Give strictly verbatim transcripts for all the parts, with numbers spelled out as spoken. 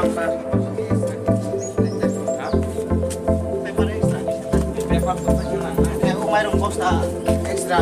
Paper extra. Paper to paper na. Eh, o mairum bosta extra.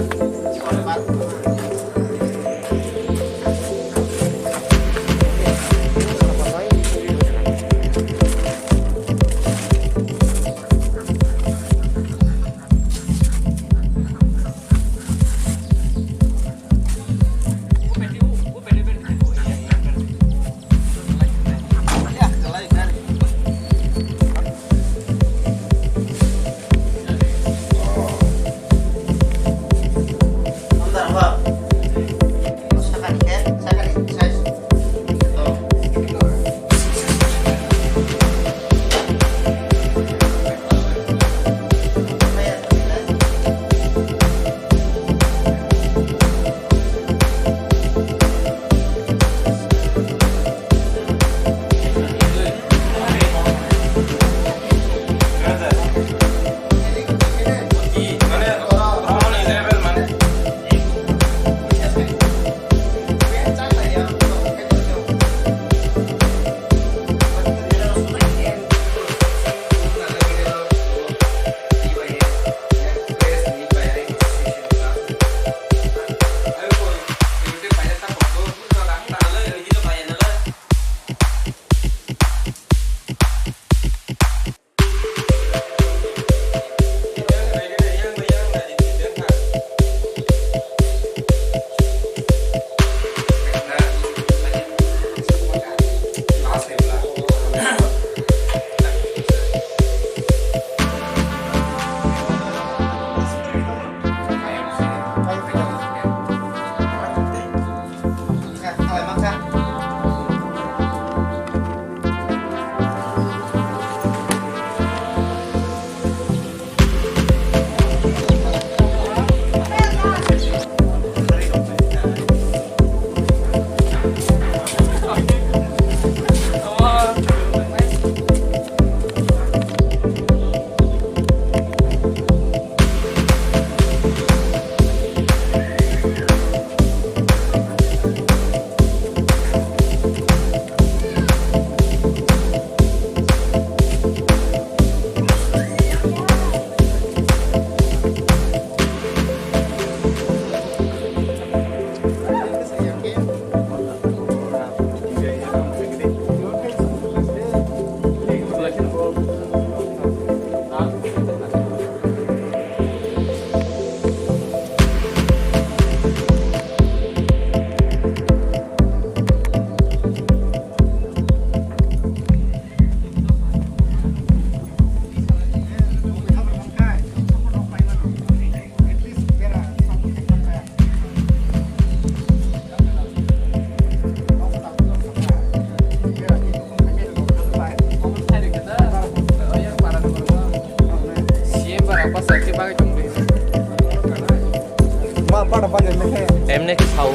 Emne khe sao.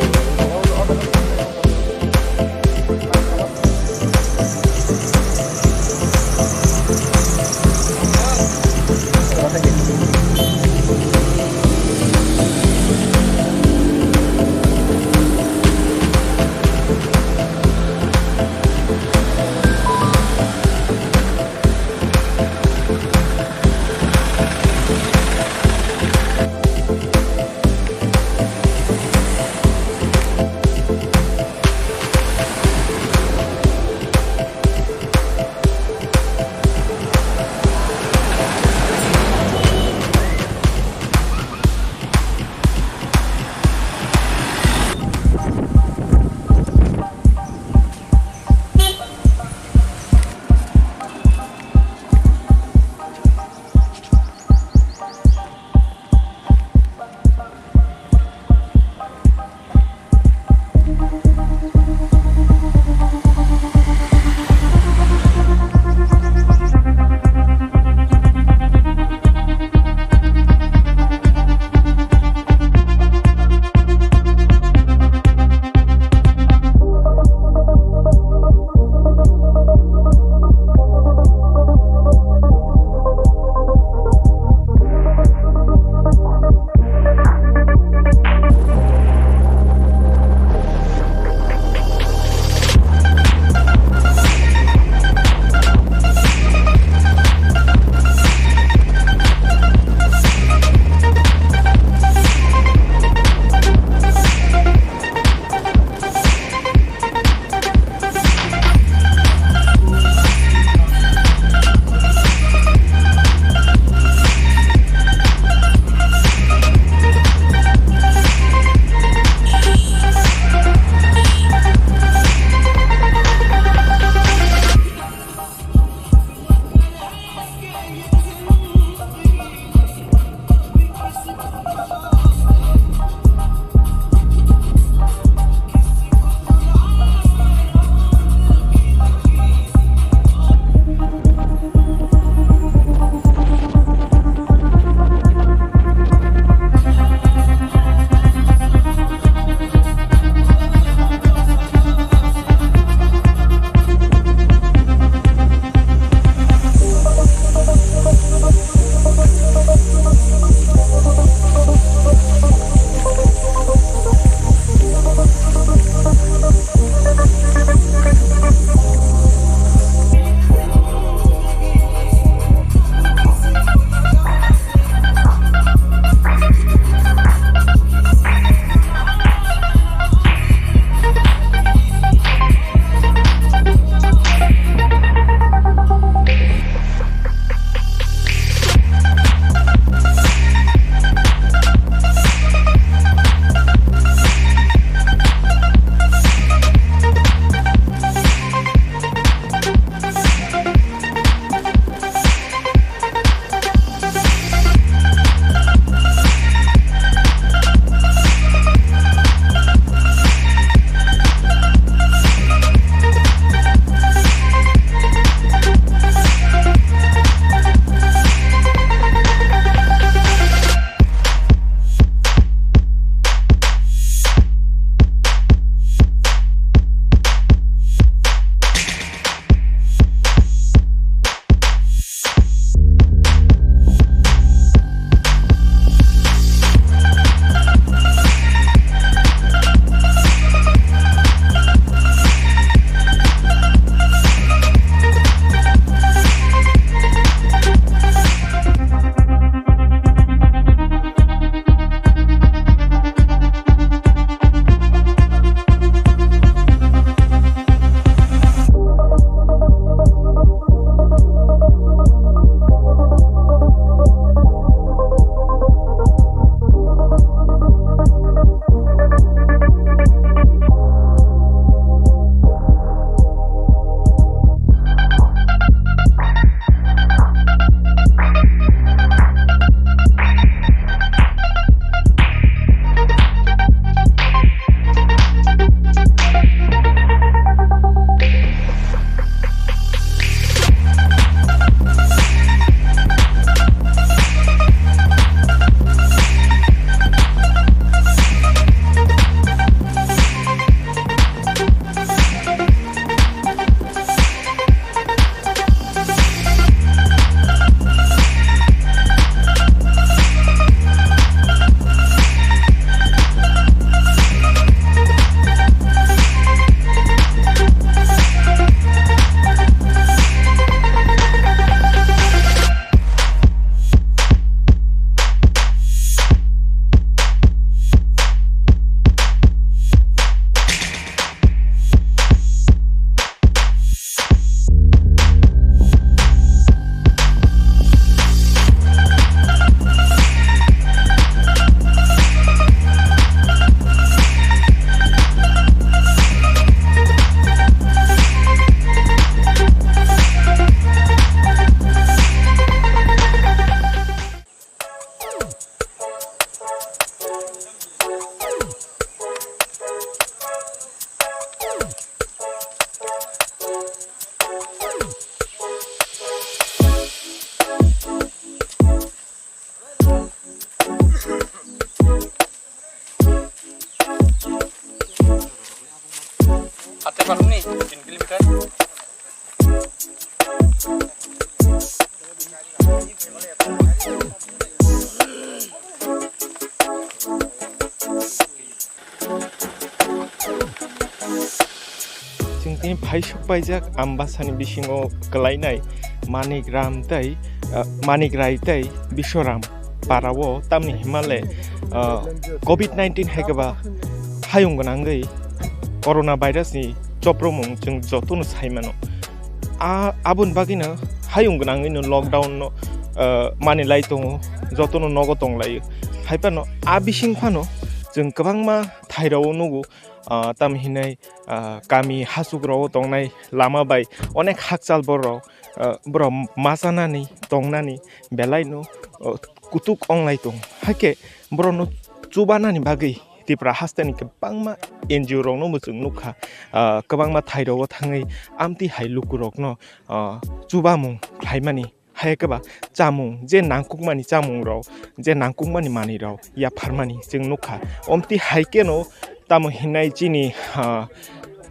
Chwng tini phaisok paijak Ambasani bisingo kwlainai Manik Ram tei, ah, Manik Rai tei Biswaram parao, tamni himale, ah, covid nineteen hai khe ba hayung gwnangwi corona virus ni chopromung chwng jotono sai mano. A, aboni bagwino hayung gwnangwino lockdown no, ah, manwi lai tongo, jotono nogo tong laio. Hai phano a bising phano chwng kwbangma thairao nugo, ah, tam hinai, ah, kami hachukrao tongnai lama bai onek hakchal borok, ah, borok machanani tongnani belaino, oh, kutuk onglai tong. Hakhe borokno chubanani bagwi Tripura hasteni kwbangma N G O rokno bo chwng nukha, ah, kwbangma thairao thangwi amtwi hai lukurokno, ah, chubamung khlaimani. Hai khe ba chamung, je nangkukmani chamungrok, je nangkukmani manwirok yapharmani chwng nukha. Omtwi hai kheno tamo hinai chini, ah,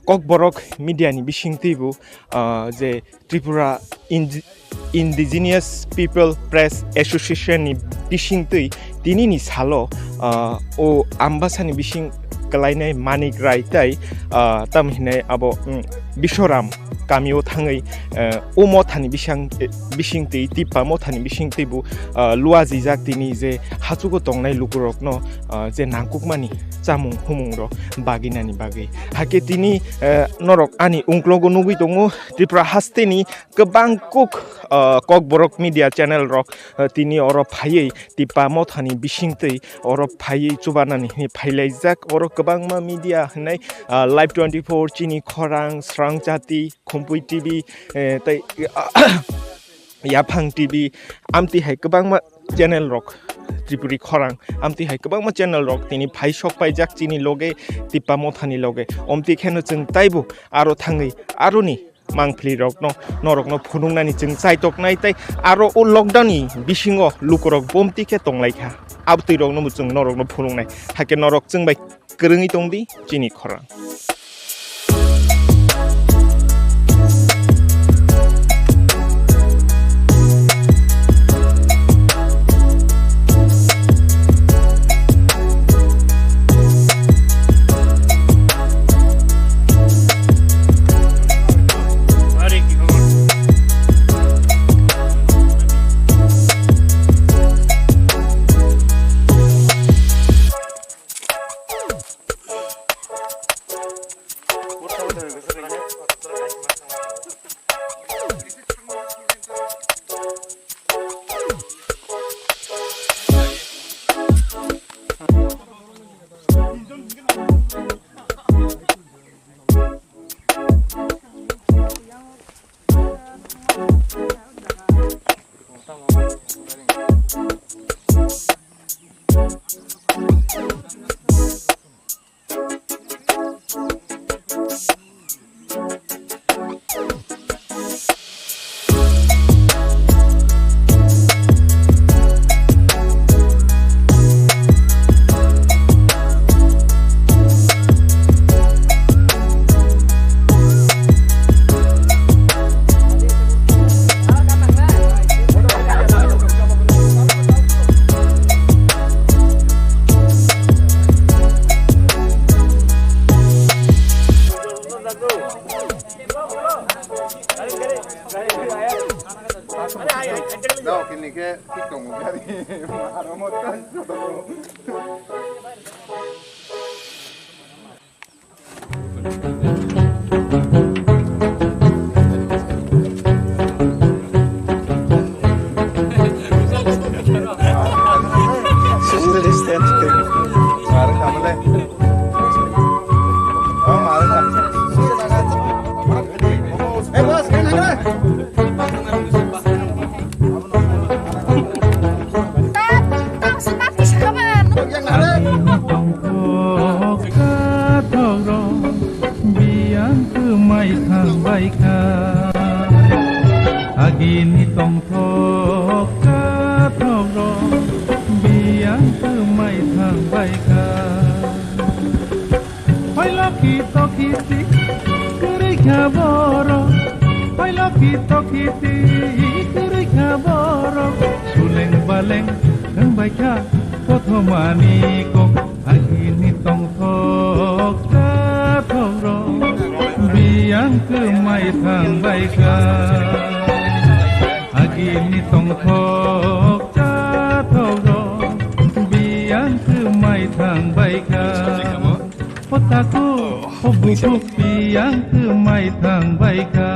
Kokborok media ni bisingtwi bo, ah, je Tripura Indi-, Indigenous People Press Association ni bisingtwi tinini salo, ah, o Ambasani bising kwlainai Manik Rai tei, ah, tamo hinai abo, mm, Biswaram kamio thangwi, eh, o mothani bisang, eh, bisingtwi, Tippa mothani bisingtwi bo, ah, luajijak tini je hachugo tongnai lukurokno, ah, je nangkukmani chamung humungrok baginani bagwi. Hakhe tini, eh, norok ani ungklogo nugwi tongo Tripura hasteni kwbang kuk, ah, Kokborok media channel rok, ah, tini oro phaiwi Tippa mothani bisingtwi oro phaiwi chubanani hwnwi phailaijak. Oro kwbangma media hwnwi, ah, Live twenty-four, Chini Khorang, Srang Chati, Khumpui T V, eh, tei, Yaphang T V, amtwi hai kwbangma channel rok, Tripuri Khorang, amtwi hai kwbangma channel rok tini phai sok paijak chini loge, Tippa mothani loge. Omtwi kheno chwng taibo aro thangwi aroni mangpili rokno, norokno phunuknani chwng chaitoknai tei aro o lockdown ni bisingo lukurok bomti khe tonglaikha. Abtwi rokno bo chwng norokno phunuknai. Hakhe norok chwng bai kwrwngwi tongdi chini khorang. Social distance. Kathok rok biyang kwmai thang bai kha. Agini tongthok kathok rok biyang kwmai thang bai kha. Hoi loki toki si kwrwi kha borok. Hoi Toki toki ti kwrwi kha borok, suleng baleng wng bai kha kothomani kok. Agini tongthok chathok rok biyang kwmai thang bai kha. Agini tongthok chathok rok biyang kwmai thang bai kha. O taku, o buku biyang kwmai thang bai kha.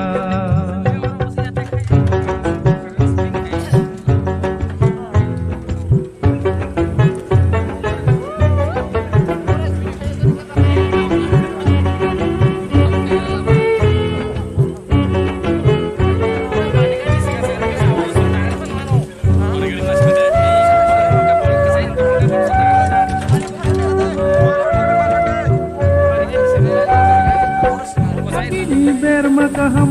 Agini berma kaham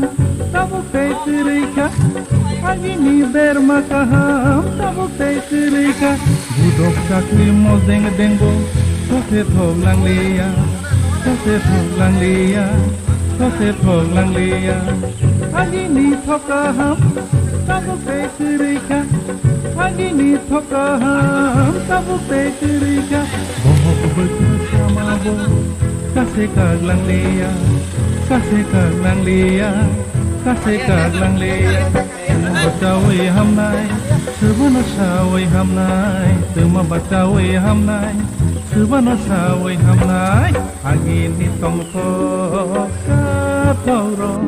tabuk tei kwrwi kha. Agini berma kaham tabuk tei kwrwi kha. Budok chakri mojeng dengbo sose thok langliya, sose thok langliya, sose thok langliya. Agini thok kaham tabuk tei kwrwi kha. Agini thok kaham tabuk tei kwrwi kha. Bohok bwkha sama bo kase kak langliya, kase kak langliya, kase kak langliya. Twma bachawi hamnai, swbano sawi hamnai, twma bachawi hamnai, swbano sawi hamnai. Agini tongthok chathok rok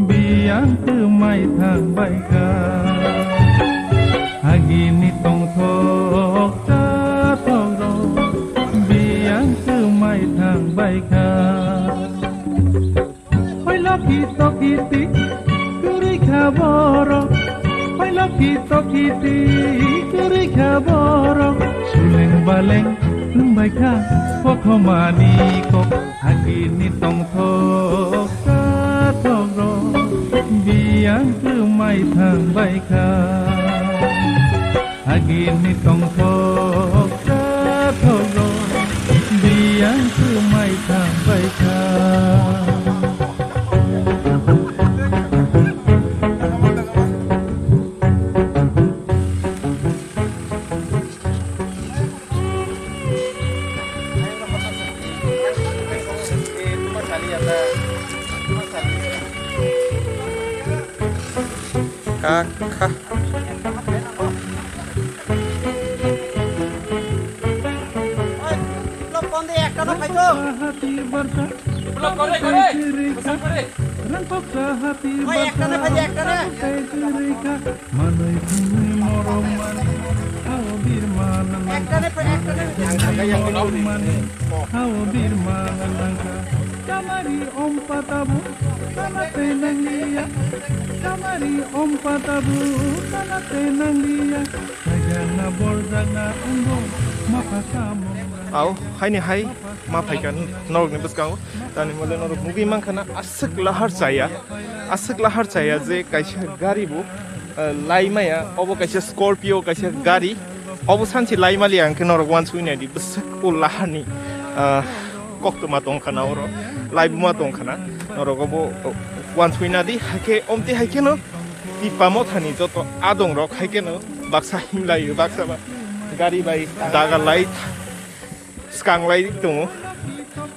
biyang kwmai thang bai kha. Agini tongthok chathok rok biyang kwmai thang bai kha. Hoilo ki toki ti kwrwi kha borok, hoilo ki toki ti kwrwi kha borok. Suleng baleng wng bai kha kothomani kok. Agini tongthok chathok rok biyang kwmai thang bai kha. Agini tongthok chathok rok biyang kwmai thang bai kha. Kakha. Block kon de, ekta no phaito. Block kon de, kon de. Bwsang kon de. Oi, ekta no phaito, ekta no. Manwi thwngwi morom mani, hao birma nang nang. Ekta no phai, ekta no. Morom mani, hao birma nang nang kha. Chamari om patabu, kana te nangliya. Chamari om patabu, kana te nangliya. Sajagna borjagna wngbo, mapha samung. Au, haini hai, ma phaikha norokni bwskango. Tani mole norok nugwi mankha na, aswk lahar chaya. Aswk lahar chaya je kaisa gari bo, eh, lai maya, obo kaisa Scorpio, kaisa gari. Obo sansi lai mali ang khe norok wansui nai di, bwswk o laharni, ah, koktwma tong khana oro, laibuma tong khana, norok obo, oh, wansui na di, haikhe omti haikhe no Tipra Mothani joto adong rok haikhe no baksa himlai, baksa ba gari bai daga lai, swkang lai tongo.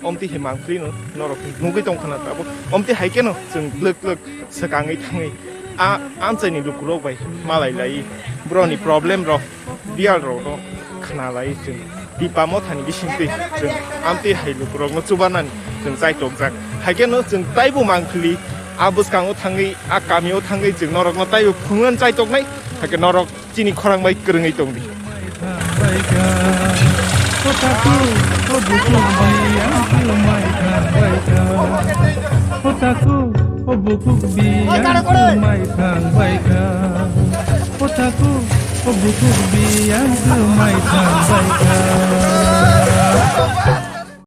Omti hai mangpili no norok nugwi tong khana tabuk. Omti hai khe no chwng blwk blwk swkangwi thangwi a amchaini lukurok bai malai lai, borokni problem rok, biyal rok no khna lai chwng. Tipra Mothani bisingtwi chwng amtwi hai lukurok no chubanani chwng chaitok jak. Hai khe no chwng taibo mangpili a bwskango thangwi, a kamio thangwi chwng norok no taibo phunuknani chaitok nai. Hai khe norok chini khorang bai kwrwngwi tong di. Mai thang bai kha. O taku, o bukhuk biyang mai thang bai kha. O taku, o bukhuk biyang mai thang bai kha. O taku, o bukhuk biyang mai thang bai kha.